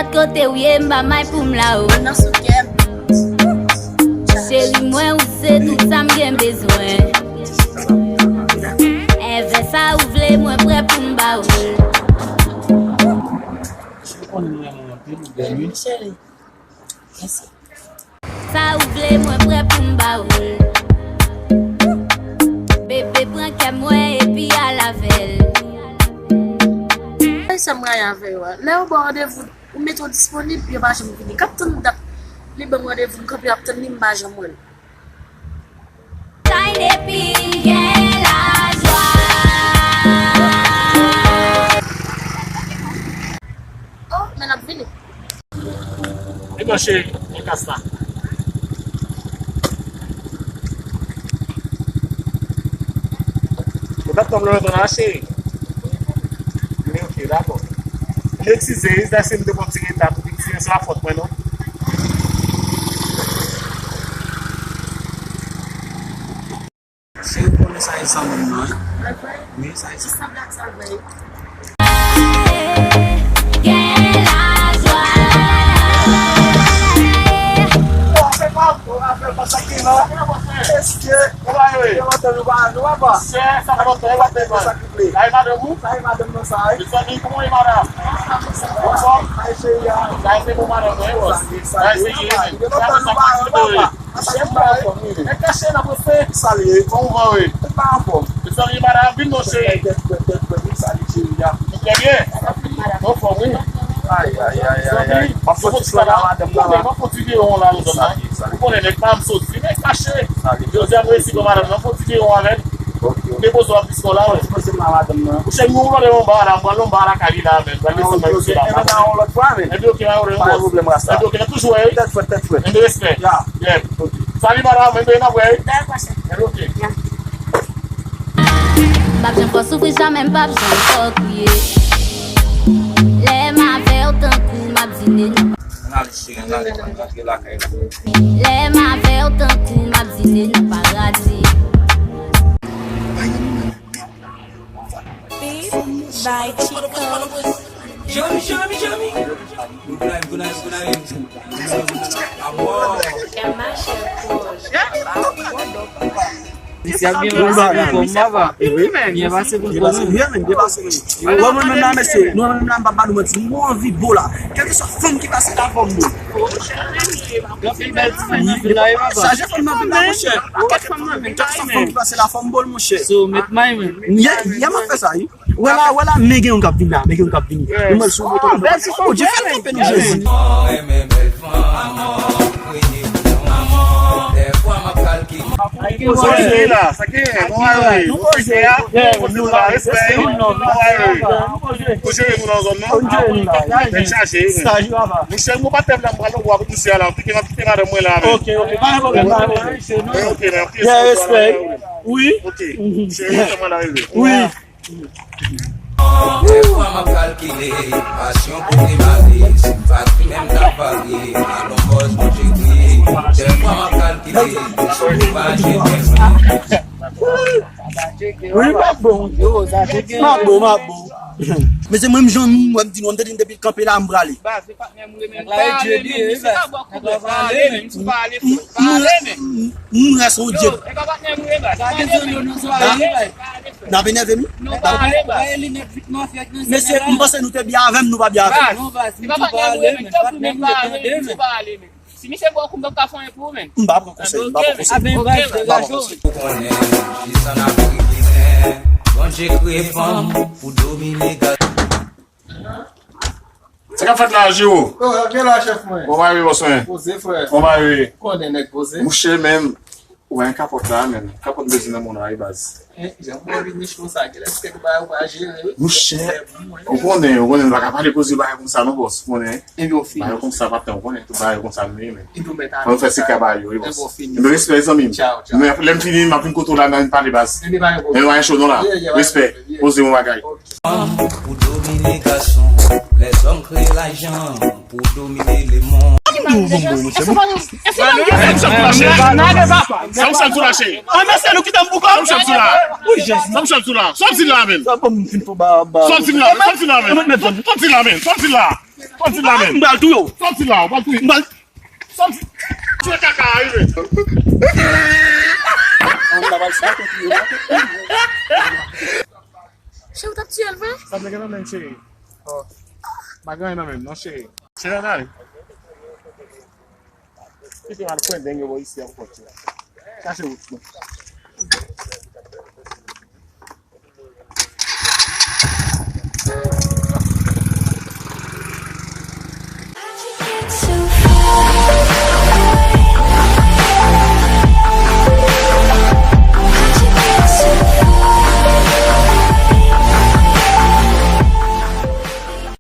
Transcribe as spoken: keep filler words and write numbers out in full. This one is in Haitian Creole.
Kote w ye, m pa may pou m la o. Nan sou kè m. Cheri mwen, ou se tout sa m gen bezwen. Èvè sa ou vle, mwen prè pou m ba ou l. Ou konnen m renmen w anpil, ou bèl, wi. Cheri. Mèsi. Sa ou vle, mwen prè pou m ba ou l. Bebe, pran kè m, wè, epi al avè l. Ay, sa m rayi avè yo a. Lè yo ba w randevou, ou mete w disponib, yo pa janm vini. K ap tann dat li ban m randevou, m kanpe ap tann li, m pa janm wè l. Tay depi m gen lajwa. Oh, men l ap vini. Li bò cheri, yon kas la. Ou t ap tann lè w reponn la, cheri? Wi, ok, dakò. M eskize wi, si m te pran ti reta tou piti, se pa fòt mwen, non. Cheri, ou konnen sa e zanmi m nan, wi. Lè vre? Wi, sa e zanmi m. Ki sa blak sa vre? Gen lajwa. Bon, se pa bon, afè konsa ki la. Èske gen lontan nou pa, nou pa pa? Chè, sa fè lontan, e pa te mal. Sa ki vle? Sa e madanm ou? Sa e madanm nan sa, wi. Mezanmi, kòman e madanm? Anfòm? Ay, cheri a. Sa e se bon madanm nan, wi, bòs. Sa e se, gen lontan nou pa, nou pa pa. Nèg kache nan pwofè. Salye. Kòman ou va, wi? Ou pa anfòm? Mezanmi, madanm, vin non, cheri. Tèt, tèt, tèt, tèt, tèt, salye, cheri a. Ou trè byen? Anfòm, wi. Ay, ay, ay, ay, ay. M ap soti sou la, madanm la. M ap fè ti videyo la, nou zòn nan. Ou konnen nèg pa m soti, nèg kache. Jodi a, m resi pran madanm nan, m ap fè ti videyo avè l. Ok. M te poze w ap disko la, wi. Poze m la, madanm nan. Ou chèn nou, ou pale yon ba la, m pral yon ba lakay li la, men. Pral desann nan misye la. Ebyen, yon lòt fwa, men. Ebyen, ok, pa gen pwoblèm, rasta. Ebyen, ok, n ap toujou wè, wi. Tèt frèt, tèt frèt. Ebyen, respè. Yeah. Yeah. Ok. Salut, madame. Ebyen, n ap wè, wi. Dakò, chèf. Ebyen, ok. M p ap janm fè w soufri, jamè m p ap janm fè w kriye. Lè m avè w, tankou m ap vini nan. Ann ale, cheri, ann ale, ann rantre lakay la. Lè m avè w, tankou m ap vini nan paradi. Beat by Chico. Jomi, jomi, jomi. Good night, good night, good night. Amor. Misye ap byen pase pou kòm, papa. Byen pase pou kòm. Byen pase, byen pase. Wè mwen menm la, mesye, nou menm la, m pa ba nou manti. Mwen anvi bo la. Kèlkeswa fanm ki pase la, fò m bo. Anpil bèl ti fanm nan vil la, wi, papa. Chaje fanm nan vil la, monchè. Kèlkeswa fanm ki pase la, fò m bo l, monchè. So, met may, man. Yè, yè, m ap fè sa, wi. Wè la, wè la, men gen yon k ap vini la, men gen yon k ap vini. Mwen wè l sou moto. Oh, bèl ti fanm. Odye, fè l kanpe nou, Jezi. Mwen renmen bèl fanm. Poze la, sa ki gen, nou ale. Nou poze a. Nou poze la, respè. Nou ale. Ou jere nou nan zòn nan. Tèt chaje, wi. Monchè, nou pa tèm la, m pral wè avèk misye a la. Kite, kite madanm mwen la, men. Ok, ok, pa gen pwoblèm, pa gen pwoblèm. Ok, men, ok, respè. Wi. Ok. Cheri, kòman la rive? Wi. Dèfwa m ap kalkile, pasyon pou demare, si m pa trimen m ta varye, alon kòz Bondye kriye. Dèfwa m ap kalkile, si m pa jete mwen. Wi, m ap bon. M ap bon, m ap bon. Mesye, mwen, m jan m wè m di nou, m te di n depi l kanpe la, m prale. Nèg la e Dye li ye, wi, baz. Nèg la pale, men. M, m, m rès on Dye. Gade zòn yo nan zòrèy li, baz. N ap enève m? Mesye, m panse nou te byen avè m, nou pa byen avè m. Non, baz, m tou pale, men. Patnè m, tande, men. Si misye ba w kou, m p ap ka fè anyen pou ou, men. M pa pran konsèy, m pa pran konsèy. M pa pran konsèy. Ou konnen kisa n ap regrennen. Bondye kreye fanm pou domine gason. Sa k ap fèt la, Jiro? Oh, gen la, chèf mwen. Bon, mari, bòs mwen. Poze, frè. Bon, mari. Konnen nèg poze. Mouche menm. Ou wè kapòt la, menm. Kapòt bezwen nan moun la, wi, baz. Eh, jan mwen vin riche konsa, genlè se kèk bagay ou pa jere, wi. Mouche. Ou konnen, ou konnen, nou pa ka pale koze bagay konsa, non, bòs. Ou konnen. Epi w fini. Bagay konsa, patnè, ou konnen, tout bagay konsa, nou ye, men. Epi w mèt ale. Mwen fè se ka ba yo, wi, bòs. Epi w fini. Epi respè, zanmi m. Tchaw, tchaw. Epi lè m fini, m ap vin kote w la, n a vin pale, baz. Epi pa gen pwoblèm. Men nou pa gen cho, non, la. Respè. Poze yon bagay. Pou domine gason, lèzòm kreye lajan pou domine lemonn. Sa m sòt tou la, chè. Sa m sòt tou la, chè. Sa m sòt tou la. Sa m sòt tou la. Sa m sòt tou la, men. Sa m sòt tou la, men. Sa m sòt tou la, men. Sa m sòt tou la. Sòti la menm. M pral touye w. Sòti la, ou pral touye. M pral. Sòti. Tchwe kaka a rive. An, m ta pral sa, kontinye la. Cheri, w t ap tiye l vre? Sa te gen nan menm, cheri. Oh. Pa gen anyen nan menm, non, cheri. Cheri, ann ale. Kite m al kwen deng yo bò isi ankò, cheri. Chache wout mwen.